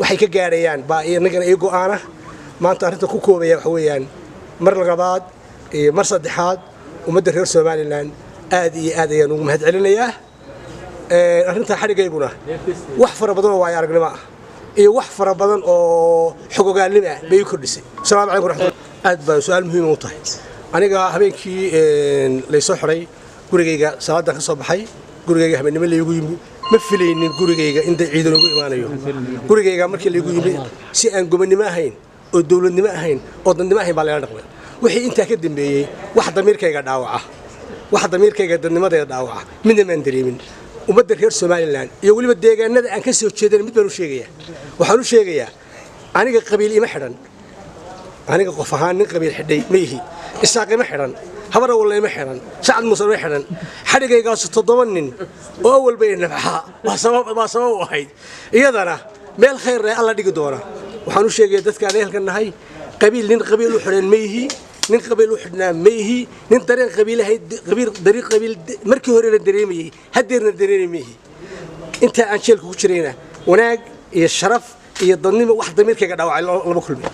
Waxay ka gaadhayaan baa inagana ii go'aana. Maanta arrinta ku koobaya waxa weeyaan, mar labaad iyo mar saddexaad, ummadda reer Somaliland aad iyo aad ayaan ugu mahad celinayaa. Arrintaa xadhigayguna wax fara badan oo waayo aragnimo ah iyo wax fara badan oo xogogaalnimo ah bay ii kordhisay. Asalaamu calaykum raxmatullah. Aad baa su-aal muhiima u tahay. Aniga habeenkii laysoo xiray, gurigayga salaadan ka soo baxay, gurigayga habeennimo laygu yimi. Ma filaynin gurigayga in ciidan ugu imaanayo. Gurigayga markii laygu yimi, si aan gobonnimo ahayn oo dowladnimo ahayn oo dadnimo ahayn baa layla dhaqmay. Wixii intaa ka dambeeyey, wax damiirkayga dhaawaca, wax damiirkayga dadnimadayda dhaawaca midna maan dareemin. Ummadda reer Somaliland iyo weliba deegaanada aan ka soo jeedana mid baan u sheegayaa. Waxaan u sheegayaa, aniga qabiil ima xidhan. Aniga qof ahaan nin qabiil xidhay ma ihi. Isaaq ima xidhan, Habar Awalna ima xidhan, Sacad Muuse ima xidhan. Xadhigaygaasu 7 nin oo awalba i nabxaa waa sabab, waa sabab u ahayd. Iyadana meel khayr leh Alla dhigi doona. Waxaan u sheegayaa dadka aan ehelka nahay, qabiil, nin qabiil u xidhan ma ihi, nin qabiil u xidhnaa ma ihi, nin dareen qabiilahay, qabiil dariiq qabiil markii horena dareemayey, haddeerna dareemay ma ihi. Inta aan jeelka ku jirayna wanaag iyo sharaf iyo dadnimo, wax damiirkayga dhaawacay lama kulmi.